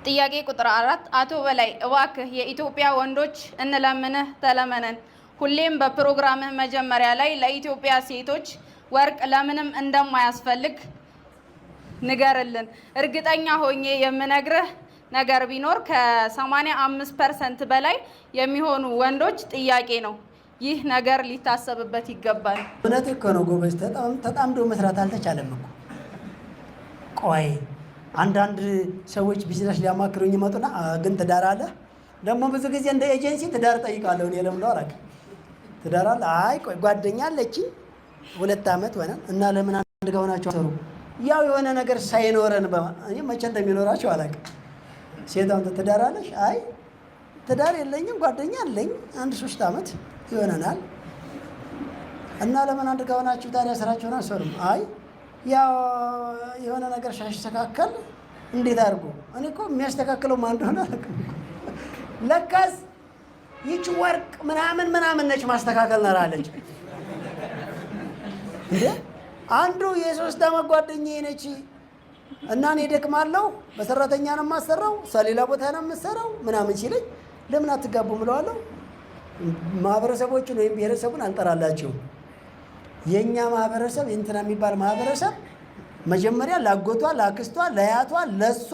ጥያቄ ቁጥር 4። አቶ በላይ፣ እባክህ የኢትዮጵያ ወንዶች እንለምንህ ተለመነን። ሁሌም በፕሮግራምህ መጀመሪያ ላይ ለኢትዮጵያ ሴቶች ወርቅ ለምንም እንደማያስፈልግ ንገርልን። እርግጠኛ ሆኜ የምነግርህ ነገር ቢኖር ከ85% በላይ የሚሆኑ ወንዶች ጥያቄ ነው። ይህ ነገር ሊታሰብበት ይገባል። እውነት እኮ ነው ጎበዝ። ተጣምዶ መስራት አልተቻለም እኮ። ቆይ፣ አንዳንድ ሰዎች ቢዝነስ ሊያማክሩኝ ይመጡና ግን ትዳር አለ? ደግሞ ብዙ ጊዜ እንደ ኤጀንሲ ትዳር ጠይቃለሁ። እኔ ለምን አላውቅም። ትዳር አለ? አይ ቆይ፣ ጓደኛ አለችኝ፣ 2 ዓመት ሆነ። እና ለምን አንድ ጋር ሆናችሁ አትሰሩ? ያው የሆነ ነገር ሳይኖረን እኔ መቼ እንደሚኖራቸው አላውቅም። ሴቷም ትዳር አለሽ? አይ ትዳር የለኝም፣ ጓደኛ አለኝ፣ አንድ 3 ዓመት ይሆነናል። እና ለምን አንድ ጋር ሆናችሁ ታዲያ ስራችሁን አትሰሩም? አይ ያው የሆነ ነገር ሳይስተካከል እንዴት አድርጎ። እኔ እኮ የሚያስተካክለው ማን እንደሆነ አላውቅም እኮ። ለካስ ይች ወርቅ ምናምን ምናምን ነች ማስተካከል ነራለች እንዴ። አንዱ የ3 ዓመት ጓደኛዬ ነች እና እኔ ደክማለሁ፣ በሰራተኛ ነው የማሰራው፣ እሷ ሌላ ቦታ ነው የምትሰራው ምናምን ሲለኝ ለምን አትጋቡም እለዋለሁ። ማህበረሰቦቹን ወይም ብሔረሰቡን አንጠራላቸውም። የእኛ ማህበረሰብ እንትና የሚባል ማህበረሰብ መጀመሪያ ላጎቷ፣ ላክስቷ፣ ለያቷ፣ ለሷ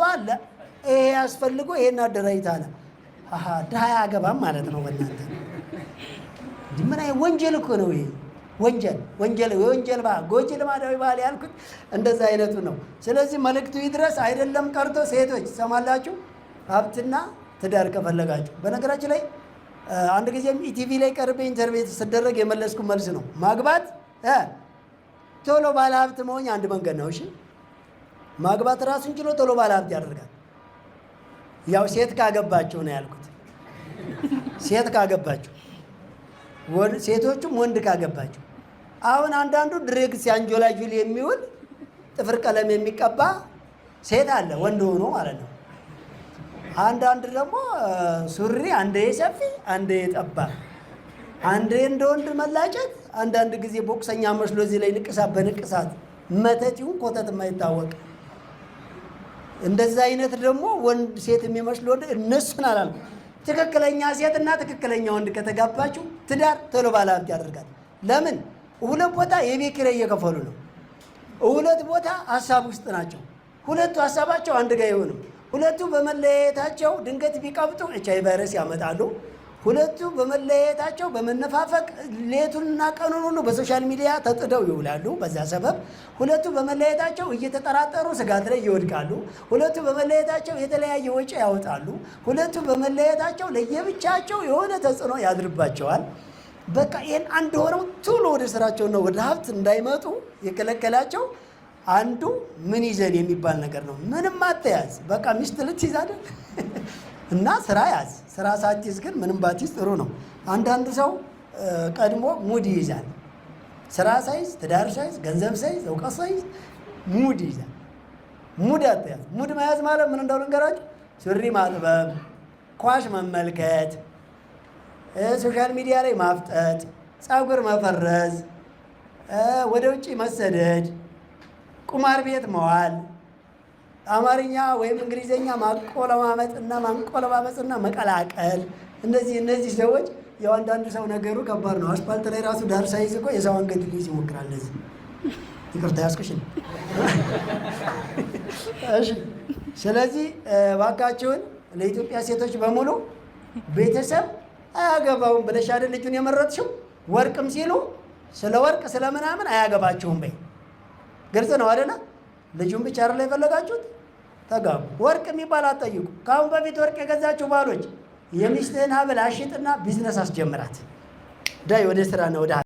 ይሄ ያስፈልጎ ይሄን አደራጅታ አለ። አሃ ድሃ አያገባም ማለት ነው። በእናንተ ምን አይ ወንጀል እኮ ነው ይሄ። ወንጀል ወንጀል የወንጀል ባህል፣ ጎጂ ልማዳዊ ባህል ያልኩት እንደዛ አይነቱ ነው። ስለዚህ መልእክቱ ይድረስ አይደለም ቀርቶ ሴቶች ትሰማላችሁ፣ ሀብትና ትዳር ከፈለጋችሁ። በነገራችን ላይ አንድ ጊዜም ኢቲቪ ላይ ቀርቤ interview ስደረግ የመለስኩ መልስ ነው። ማግባት ቶሎ ባለ ሀብት መሆኛ አንድ መንገድ ነው። እሺ፣ ማግባት ራሱን ችሎ ቶሎ ባለ ሀብት ያደርጋል። ያው ሴት ካገባችሁ ነው ያልኩት። ሴት ካገባችሁ፣ ሴቶቹም ወንድ ካገባችሁ። አሁን አንዳንዱ dread ሲያንጆላጁል የሚውል፣ ጥፍር ቀለም የሚቀባ ሴት አለ፣ ወንድ ሆኖ ማለት ነው። አንዳንድ ደግሞ ሱሪ አንዴ ሰፊ አንዴ ጠባብ፣ አንዴ እንደ ወንድ መላጨት፣ አንዳንድ ጊዜ ቦክሰኛ መስሎ እዚህ ላይ ንቅሳት በንቅሳት፣ መተት ይሁን ኮተት የማይታወቅ፣ እንደዛ አይነት ደግሞ ወንድ ሴት የሚመስል ወንድ፣ እነሱን አላልኩም። ትክክለኛ ሴትና ትክክለኛ ወንድ ከተጋባችሁ ትዳር ቶሎ ባለሀብት ያደርጋል። ለምን? ሁለት ቦታ የቤት ኪራይ እየከፈሉ ነው። ሁለት ቦታ ሀሳብ ውስጥ ናቸው። ሁለቱ ሀሳባቸው አንድ ጋር አይሆንም። ሁለቱ በመለያየታቸው ድንገት ቢቀብጡ ኤች አይ ቫይረስ ያመጣሉ። ሁለቱ በመለያየታቸው በመነፋፈቅ ሌቱንና ቀኑን ሁሉ በ social media ተጥደው ይውላሉ። በዛ ሰበብ ሁለቱ በመለያየታቸው እየተጠራጠሩ ስጋት ላይ ይወድቃሉ። ሁለቱ በመለያየታቸው የተለያየ ወጪ ያወጣሉ። ሁለቱ በመለያየታቸው ለየብቻቸው የሆነ ተጽዕኖ ያድርባቸዋል። በቃ ይህን አንድ ሆነው ቶሎ ወደ ስራቸውና ወደ ሀብት እንዳይመጡ የከለከላቸው አንዱ ምን ይዘን የሚባል ነገር ነው። ምንም አትያዝ፣ በቃ ሚስት ልትይዝ አይደል እና ስራ ያዝ። ስራ ሳትይዝ ግን ምንም ባትይዝ ጥሩ ነው። አንዳንዱ ሰው ቀድሞ ሙድ ይይዛል። ስራ ሳይዝ፣ ትዳር ሳይዝ፣ ገንዘብ ሳይዝ፣ እውቀት ሳይዝ ሙድ ይይዛል። ሙድ አትያዝ። ሙድ መያዝ ማለት ምን እንደው ልንገራችሁ። ሱሪ ማጥበብ፣ ኳስ መመልከት፣ social media ላይ ማፍጠጥ፣ ፀጉር መፈረዝ፣ ወደ ውጭ መሰደድ፣ ቁማር ቤት መዋል፣ አማርኛ ወይም እንግሊዝኛ ማቆለማመጥና ማንቆለማመጥና መቀላቀል። እነዚህ እነዚህ ሰዎች ያው አንዳንዱ ሰው ነገሩ ከባድ ነው። አስፓልት ላይ ራሱ ዳር ሳይዝ እኮ የሰው አንገት ሊይዝ ይሞክራል። እነዚህ ይቅርታ ያስኩሽ። እሺ፣ ስለዚህ እባካችሁን ለኢትዮጵያ ሴቶች በሙሉ ቤተሰብ አያገባውም ብለሽ አይደል ልጁን የመረጥሽው? ወርቅም ሲሉ ስለ ወርቅ ስለ ምናምን አያገባችሁም በይ። ግልጽ ነው አይደለ? ልጁን ብቻ አይደለ የፈለጋችሁት? ተጋቡ። ወርቅ የሚባል አትጠይቁ። ከአሁን በፊት ወርቅ የገዛችሁ ባሎች የሚስትህን ሀብል አሽጥና ቢዝነስ አስጀምራት። ዳይ ወደ ስራ ነው ወደ